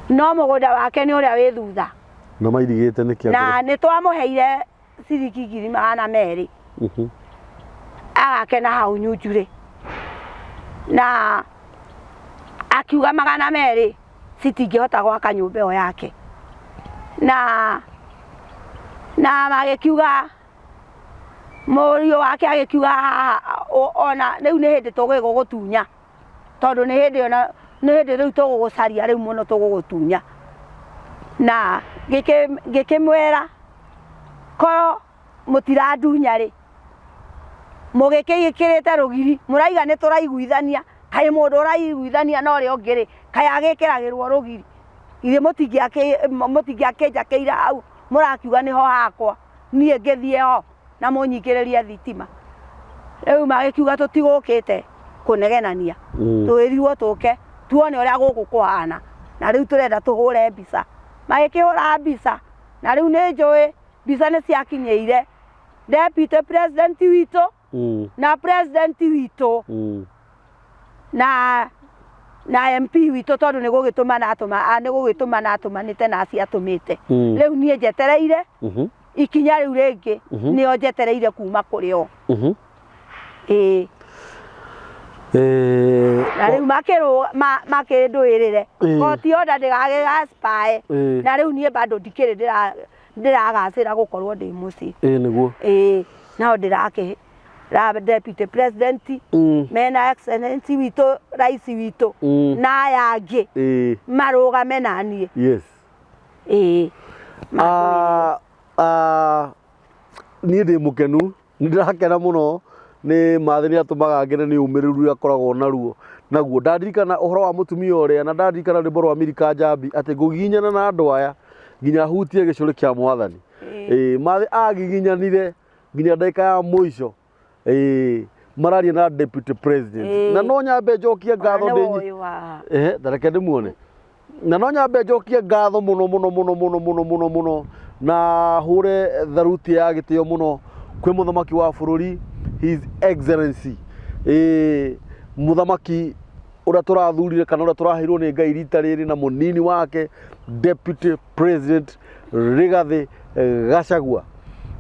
no mũgũnda wake nĩ ũrĩa wĩ thutha. Na mairigĩte nĩkĩ? Na nĩ twamũheire ciringi 200,000 agake na hau Nyunjurĩ, na akiuga 200 citingĩhota gwaka nyũmba ĩyo yake, na magĩkiuga mũriũ wake agĩkiuga haha ona rĩu nĩ hĩndĩ tũgĩgũgũtunya, tondũ nĩ hĩndĩ ona nĩ hĩndĩ rĩu tũgũgũcaria rĩu mũno tũgũgũtunya. Na ngĩkĩmwĩra korwo mũtirandunya rĩ, mũgĩkĩĩkĩrĩte rũgiri mũraiga nĩ tũraiguithania, kaĩ mũndũ ũraiguithania na ũrĩa ũngĩ rĩ, kaĩ agĩkĩragĩrwo rũgiri? Githĩ mũtingĩakĩnjakĩire hau mũrakiuga nĩho hakwa, niĩ ngĩthiĩ ho na mũnyingĩrĩrie thitima. Rĩu magĩkiuga tũtigũkĩte kũnegenania, twĩrirwo tũke tuone ũrĩa gũkũ kũhana, na rĩu tũrenda tũhũre mbica. Magĩkĩhũra mbica, na rĩu nĩ njũĩ mbica nĩ ciakinyĩire deputy president witũ na president witũ na MP witũ, tondũ nĩ gũgĩtũma atũma nĩ gũgĩtũma atũmanĩte na aciatũmĩte. Rĩu niĩ njetereire ikinya rĩu rĩngĩ, nĩo njetereire kuma kũrĩ o. Ĩĩ. Na rĩu makĩndũĩrĩre koti order ndĩgagĩgaspae. Na rĩu niĩ bado ndikĩrĩ ndĩragacĩra gũkorwo ndĩ mũciĩ. Ĩĩ nĩguo. Ĩĩ nao ndĩrakĩ ra deputy president mena excellency witũ rais witũ na aya angĩ marũgame na niĩ. Yes. Ĩĩ. Ah, ah, niĩ ndĩ mũkenu nĩ ndĩrakena mũno nĩ mathĩ nĩ atũmaga ngene nĩ ũmĩrĩru ũrĩa akoragwo naruo naguo ndaririkana ũhoro wa mũtumia ũrĩa na ndaririkana rwĩmbo rwa Milika Njambi atĩ ngũgiginyana na andũ aya nginya hutie gĩcũrĩ kĩa mwathani. Ĩĩ mathĩ agiginyanire nginya ndagĩka ya mũico. Ĩĩ mararia na deputy president. Na no nyambe njokie ngatho ndĩ ehe ta reke ndĩmuone. Na no nyambe njokie ngatho mũno mũno mũno mũno mũno mũno mũno na hũre tharuti ya gĩtĩo mũno kwĩ mũthamaki wa bũrũri His Excellency. Ĩĩ mũthamaki ũrĩa tũrathurire kana ũrĩa tũraheirwo nĩ Ngai rita rĩrĩ na mũnini wake Deputy President Rigathĩ Gachagua.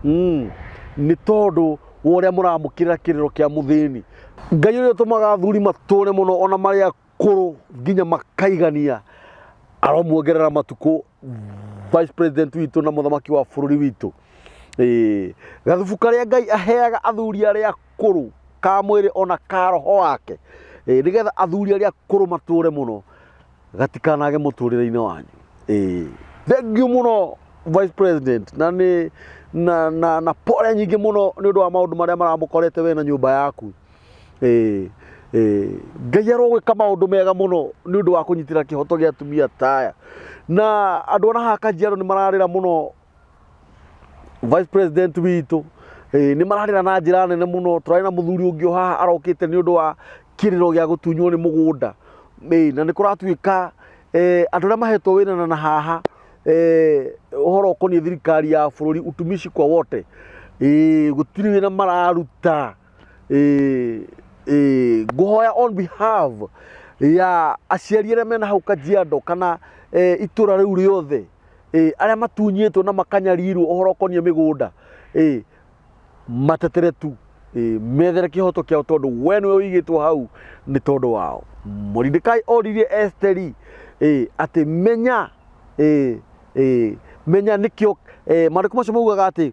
Nĩ tondũ wa ũrĩa mũramũkĩra kĩrĩro kĩa mũthĩni. Ngai ũrĩa ũtũmaga athuri matũre mũno ona marĩ akũrũ nginya makaigania aromuongerera matukũ Vice President witũ na mũthamaki wa bũrũri witũ. Ĩĩ, gathubu karĩa Ngai aheaga athuri arĩa akũrũ ka mwĩrĩ ona ka roho wake, ĩĩ, nĩgetha athuri arĩa akũrũ matũre mũno gatikanage mũtũrĩre-inĩ wanyu. Ĩĩ, thengiũ mũno Vice President na nĩ na, na, na pole nyingĩ mũno nĩ ũndũ wa maũndũ marĩa maramũkorete we na nyũmba yaku. Ĩĩ, ĩĩ, Ngai arogwĩka maũndũ mega mũno nĩ ũndũ wa kũnyitĩra kĩhoto gĩa atumia ta aya. Na andũ ona haha Kajiado nĩ mararĩra mũno Vice President witũ nĩ mararĩra na njĩra nene mũno. Tũrarĩ na mũthuri ũngĩ o haha arokĩte nĩ ũndũ wa kĩrĩro gĩa gũtunywo nĩ mũgũnda. Na nĩ kũratuĩka andũ arĩa mahetwo wĩra na haha ũhoro ũkoniĩ thirikari ya bũrũri utumishi kwa wote, gũtirĩ wĩra mararuta. Ngũhoya on behalf ya aciari arĩa mena hau Kajiado kana itũra rĩu rĩothe, arĩa matunyĩtwo na makanyarirwo ũhoro ũkoniĩ mĩgũnda, matetere tu, methere kĩhoto kĩao tondũ we nĩwe ũigĩtwo hau nĩ tondũ wao. Moridekai oririe Esteri atĩ menya, menya nĩkĩo maandĩko macio maugaga atĩ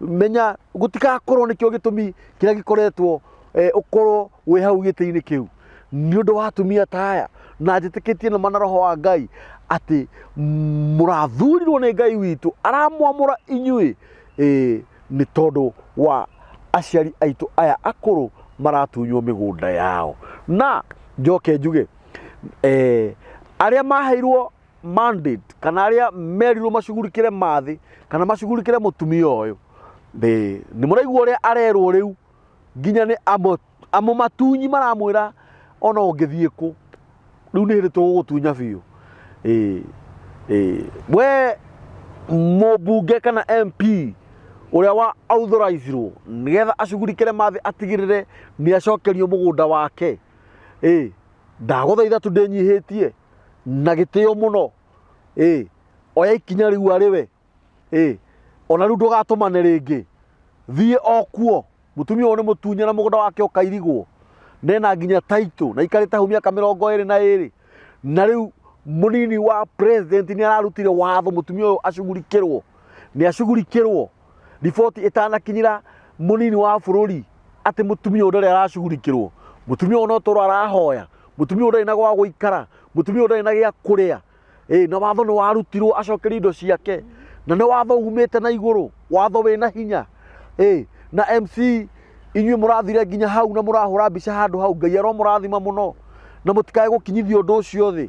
menya gũtigakorwo nĩkĩo gĩtũmi kĩrĩa gĩkoretwo ũkorwo wĩ hau gĩtĩ-inĩ kĩu nĩ ũndũ wa atumia ta aya. Na njĩtĩkĩtie na mana roho wa Ngai atĩ mũrathurirwo nĩ Ngai witũ aramwamũra inyuĩ nĩ tondũ wa aciari aitũ aya akũrũ maratunywo mĩgũnda yao. Na njoke njuge arĩa maheirwo mandate kana arĩa merirwo macugurikĩre mathĩ kana macugurikĩre mũtumia ũyũ, nĩ mũraigua ũrĩa arerwo rĩu nginya nĩ amũmatunyi maramwĩra ona ũngĩthiĩ kũ rĩu nĩ hĩndĩ tũgũgũtunya biũ. We mũmbunge kana MP ũrĩa wa authorizirwo nĩgetha acugurikĩre mathĩ atigĩrĩre nĩ acokerio mũgũnda wake, ndagũthaitha tu ndĩnyihĩtie na gĩtĩo mũno, oya ikinya rĩu arĩ we, ona rĩu ndũgatũmane rĩngĩ, thiĩ o kuo. Mũtumia ũyũ nĩ mũtunye na mũgũnda wake ũkairigwo, na ena nginya title na aikarĩte hau mĩaka 22, na rĩu mũnini wa president nĩ ararutire watho mũtumia ũyũ acugurikĩrwo, nĩ acugurikĩrwo riboti ĩtanakinyĩra mũnini wa bũrũri atĩ mũtumia ũyũ ndarĩ aracugurikĩrwo, mũtumia ũyũ no toro arahoya, mũtumia ũyũ ndarĩ na gwa gũikara, mũtumia ũyũ ndarĩ na gĩa kũrĩa. Na watho nĩ warutirwo acokerio indo ciake, na nĩ watho umĩte na igũrũ, watho wĩna hinya. Na MC inyuĩ mũrathire nginya hau na mũrahũra mbica handũ hau, Ngai aromũrathima mũno na mũtikae gũkinyithia ũndũ ũcio thĩ.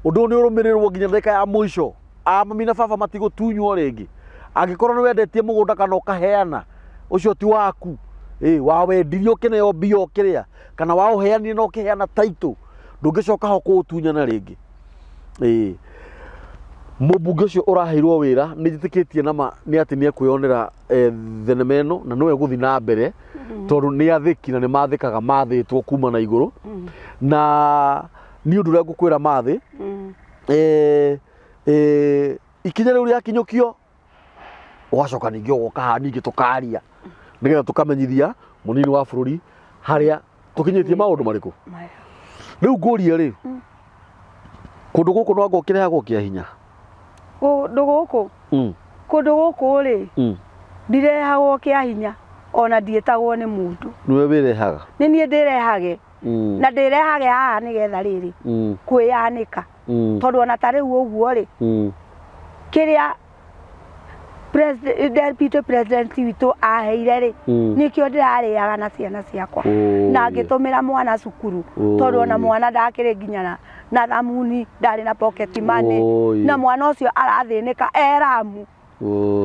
Ũndũ ũyũ nĩ ũrũmĩrĩrwo nginya ndagĩka ya mũico. A mami na baba matigũtunywo rĩngĩ. Angĩkorwo nĩ wendetie mũgũnda kana ũkaheana, ũcio ti waku. Wawendirie ũkĩneo mbia ũkĩrĩa, kana waũheanire na ũkĩheana title, ndũngĩcoka ho kũũtunyana rĩngĩ. Mũmbunge ũcio ũraheirwo wĩra nĩ njĩtĩkĩtie nama nĩ atĩ nĩ ekwĩyonera thenema ĩno na nĩwe gũthiĩ na mbere tondũ nĩ athĩki na nĩ mathĩkaga mathĩtwo kuma na igũrũ. Na niĩ ũndũ ũrĩa ngũkwĩra mathĩ, ikinya rĩu rĩakinyũkio ũgacoka ningĩ ũgoka haha ningĩ tũkaria nĩgetha tũkamenyithia mũnini wa bũrũri Harĩa tũkinyĩtie maũndũ marĩkũ? Maya. Rĩu ngũrie rĩ, kũndũ gũkũ no anga ũkĩrehagwo kĩa hinya? Kũndũ gũkũ Kũndũ gũkũ rĩ, ndirehagwo kĩa hinya ona ndiĩtagwo nĩ mũndũ. Nĩwe wĩrehaga? Nĩ niĩ ndĩrehage. Na ndĩrehage haha nĩgetha rĩrĩ, kwĩyanĩka. Tondũ ona ta rĩu ũguo rĩ, kĩrĩa deputy president witũ aheire rĩ, nĩkĩo ndĩrarĩaga na ciana ciakwa. Na ngĩtũmĩra mwana cukuru, tondũ ona mwana ndakĩrĩ nginya na na thamuni, ndarĩ na pocket money. Na mwana ũcio arathĩnĩka e Ramu.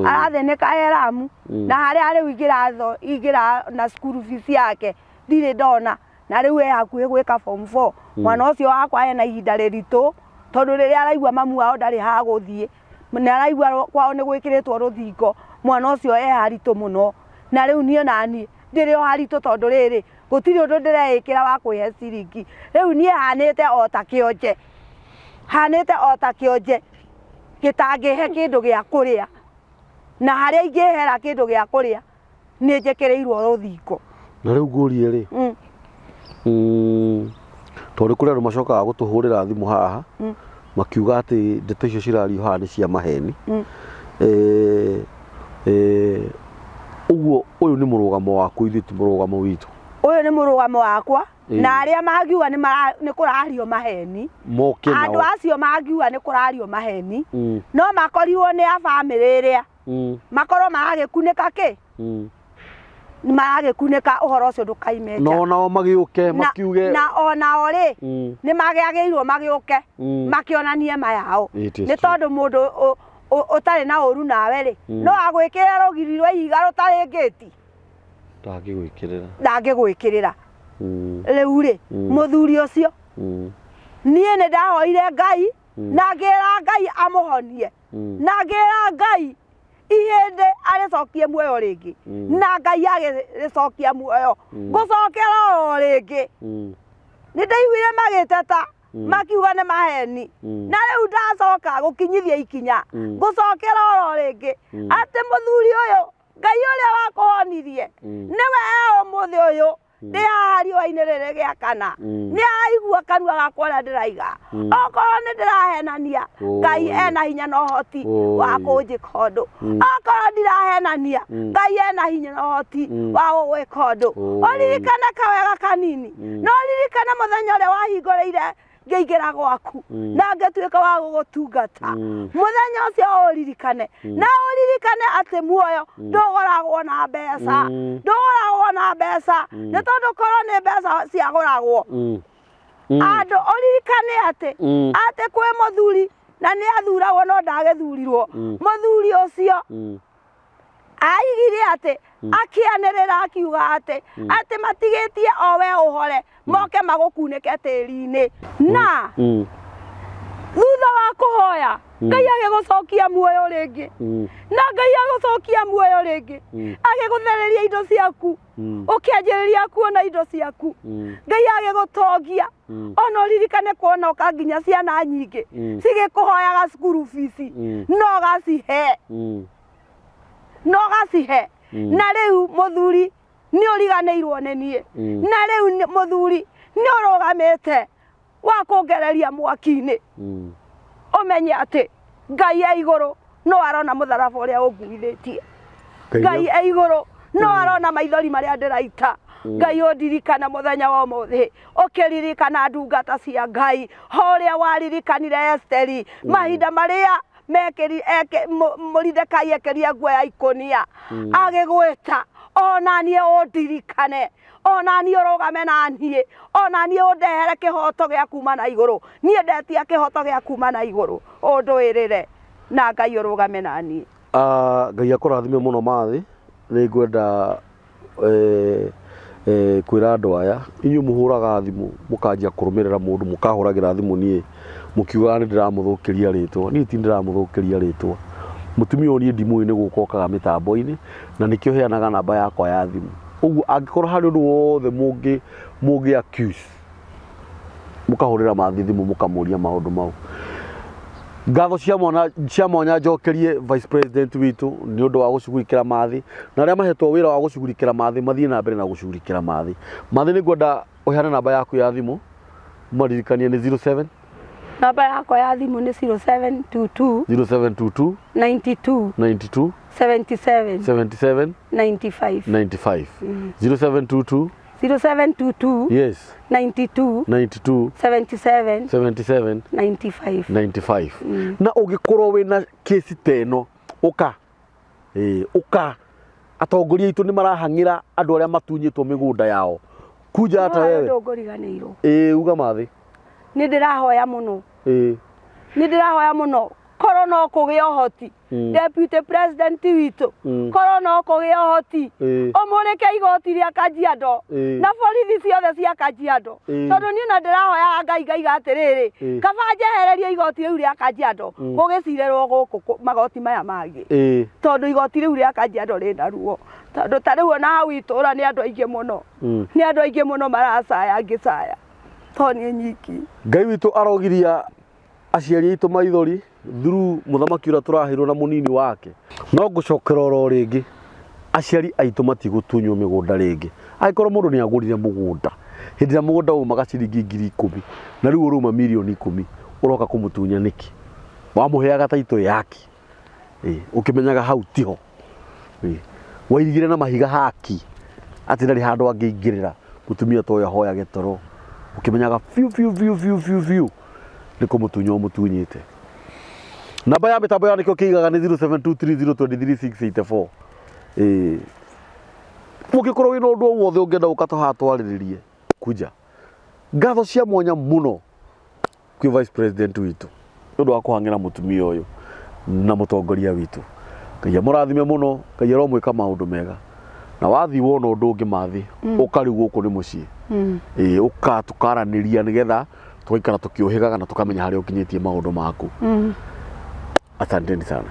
Arathĩnĩka e Ramu. Na harĩa rĩu ingĩra na school fees yake ndirĩ ndona. Na rĩu e hakuhĩ gwĩka form 4. Mwana ũcio wakwa ena ihinda rĩritũ, tondũ rĩrĩa araigua mamu wao ndarĩ ha gũthiĩ, nĩ araigua kwao nĩ gwĩkĩrĩtwo rũthingo, mwana ũcio e haritũ mũno. Na rĩu niĩ naniĩ ndĩrĩ o haritũ tondũ rĩrĩ, gũtirĩ ũndũ ndĩreĩkĩra wa kwĩhe ciringi. Rĩu niĩ hanĩte o ta kĩonje, hanĩte o ta kĩonje gĩtangĩhe kĩndũ gĩa kũrĩa. Na harĩa ingĩhera kĩndũ gĩa kũrĩa nĩ njĩkĩrĩirwo rũthingo. Na rĩu ngũrie rĩ, tondũ kũrĩ andũ macokaga gũtũhũrĩra thimũ haha makiuga atĩ ndeto icio cirario haha nĩ cia maheni. Ũguo ũyũ nĩ mũrũgamo waku, ithuĩ ti mũrũgamo witũ. Ũyũ nĩ mũrũgamo wakwa. Na arĩa mangiuga nĩ kũrario maheni, moke nao. Andũ acio mangiuga nĩ kũrario maheni, no makorirwo nĩ a bamĩrĩ ĩrĩa makorwo maragĩkunĩka kĩ, maragĩkunĩka ũhoro ũcio ndũkaime nja. No nao magĩũke makiuge na onao rĩ, nĩ magĩagĩrĩirwo magĩũke makĩonanie ma yao. Nĩ tondũ mũndũ ũtarĩ na ũru nawe rĩ, no agwĩkĩre rũgiri rwa ihiga rũtarĩ ngĩti. Ndangĩgwĩkĩrĩra. Ndangĩgwĩkĩrĩra. Rĩu rĩ, mũthuri ũcio, niĩ nĩ ndahoire Ngai, na ngĩra Ngai amũhonie, na ngĩra Ngai ihĩndĩ arĩcokie muoyo rĩngĩ, na Ngai agĩrĩcokia muoyo. Ngũcokera o rĩngĩ. Nĩ ndaiguire magĩteta, makiuga nĩ maheni. Na rĩu ndacoka gũkinyithia ikinya, ngũcokera oro rĩngĩ atĩ mũthuri ũyũ, Ngai ũrĩa wakũhonirie, nĩwe ũmũthĩ ũyũ ndĩ haha riũa-inĩ rĩrĩ gĩa kana, nĩ araigua kanua gakwa ũrĩa ndĩraiga. Okorwo nĩ ndĩrahenania, Ngai ena hinya na ũhoti wa kũnjĩka ũndũ. Okorwo ndirahenania, Ngai ena hinya na ũhoti wa gũgwĩka ũndũ. Ũririkane kawega kanini, na ũririkane mũthenya ũrĩa wahingũrĩire ngĩingĩra gwaku na ngĩtuĩka wa gũgũtungata. Mũthenya ũcio ũririkane, na ũririkane atĩ muoyo ndũgũragwo na mbeca, ndũgũragwo na mbeca, nĩ tondũ korwo nĩ mbeca ciagũragwo andũ. Ũririkane atĩ atĩ kwĩ mũthuri na nĩ athuragwo no ndagĩthurirwo. Mũthuri ũcio aigire atĩ akĩanĩrĩra akiuga atĩ atĩ matigĩtie o we ũhore moke magũkunĩke tĩri-inĩ. Na thutha wa kũhoya, Ngai agĩgũcokia muoyo rĩngĩ, na Ngai agũcokia muoyo rĩngĩ, agĩgũthereria indo ciaku, ũkĩanjĩrĩria kuona indo ciaku, Ngai agĩgũtongia. Ona ũririkane kuona ũka nginya ciana nyingĩ cigĩkũhoyaga cukuru fees, no ũgacihe, no ũgacihe. Na rĩu mũthuri nĩ ũriganĩirwo nĩ niĩ, na rĩu mũthuri nĩ ũrũgamĩte wa kũngereria mwaki-inĩ. Ũmenye atĩ Ngai e igũrũ no arona mũtharaba ũrĩa ũnguithĩtie. Ngai e igũrũ no arona maithori marĩa ndĩraita. Ngai ũndirikane mũthenya wa ũmũthĩ, ũkĩririkana ndungata cia Ngai, ũrĩa waririkanire Esteri mahinda marĩa mekĩri Moridekai ekĩrie nguo ya ikũnia agĩgwĩta. Ona niĩ ũndirikane, ona niĩ ũrũgame na niĩ, ona niĩ ũndehere kĩhoto gĩa kuma na igũrũ. Niĩ ndetia kĩhoto gĩa kuma na igũrũ, ũndũĩrĩre na Ngai ũrũgame na niĩ. Ngai akũrathime mũno Mathĩ. Nĩ ngwenda kwĩra andũ aya, inyuĩ mũhũraga thimũ mũkanjia kũrũmĩrĩra mũndũ, mũkahũragĩra thimũ niĩ mũkiugaga nĩ ndĩramũthũkĩria rĩtwa. Niĩ ti ndĩramũthũkĩria rĩtwa. Mũtumia ũyũ niĩ ndimũĩ, nĩ gũka okaga mĩtambo-inĩ, na nĩkĩo heanaga namba yakwa ya thimũ. Ũguo angĩkorwo harĩ ũndũ wothe mũngĩ accuse, mũkahũrĩra Mathĩ thimũ mũkamũria maũndũ mau. Ngatho cia mwana cia mwanya njokerie vice president witũ nĩ ũndũ wa gũcugurikĩra mathĩ na arĩa mahetwo wĩra wa gũcugurikĩra mathĩ mathiĩ na mbere na gũcugurikĩra mathĩ. Mathĩ nĩ ngwenda ũheane namba yaku ya thimũ maririkanie nĩ 07 Namba yakwa ya thimũ nĩ 0722 0722 92 92 77 77 95. 95 0722 0722 yes 92 92 77 77 95. 95 na ũngĩkorwo wĩna kesi ta ĩno ũka. Ĩĩ, ũka atongoria aitũ nĩ marahang'ĩra andũ arĩa matunyĩtwo mĩgũnda yao kuja hata wewe. Ndũngũriganĩirwo. Ĩĩ, uga mathĩ. Nĩ ndĩrahoya mũno. Ĩĩ. Nĩ ndĩrahoya mũno korwo no kũgĩa ũhoti deputy president witũ korwo no kũgĩa ũhoti ũmũrĩke igoti rĩa Kajiado na borithi ciothe cia Kajiado tondũ niĩ na ndĩrahoyaga Ngai ngaiga atĩrĩrĩ kaba njehererie igoti rĩu rĩa Kajiado gũgĩcirĩrwo gũkũ magoti maya mangĩ tondũ igoti rĩu rĩa Kajiado rĩna ruo tondũ ta rĩu ona hau itũra nĩ andũ aingĩ mũno nĩ andũ aingĩ mũno maracaya ngĩcaya to niĩ nyiki. Ngai witũ arogiria aciari aitũ maithori through mũthamaki ũrĩa tũraheirwo na mũnini wake. No ngũcokera oro rĩngĩ aciari aitũ matigũtunywo mĩgũnda rĩngĩ. Angĩkorwo mũndũ nĩ agũrire mũgũnda hĩndĩ ĩrĩa mũgũnda umaga ciringi 10,000 na rĩu ũrauma mirioni 10 ũroka kũmũtunya nĩkĩ? Wamũheaga taitũ yake ũkĩmenyaga hau tiho. Wairigire na mahiga haki atĩ ndarĩ handũ angĩingĩrĩra mũtumia ta ũyũ ahoyage toro ũkĩmenyaga biũ biũ biũ biũ biũ biũ nĩ kũmũtunya ũmũtunyĩte. Namba ya mĩtambo ya nĩkĩo kĩigaga nĩ 0723023684. Ũngĩkorwo wĩna ũndũ o wothe ũngĩenda gũka tũhaha twarĩrĩrie kuja. Ngatho cia mwanya mũno kwĩ vice president witũ nĩ ũndũ wa kũhang'ĩra mũtumia ũyũ na mũtongoria witũ. Ngai amũrathime mũno, Ngai aromwĩka maũndũ mega. Na wathiĩ wona ũndũ ũngĩ mathĩ, ũka rĩu gũkũ nĩ mũciĩ. Ũka tũkaranĩria nĩgetha tũgaikara tũkĩũhĩgaga na tũkamenya harĩa ũkinyĩtie maũndũ maku. Asanteni sana.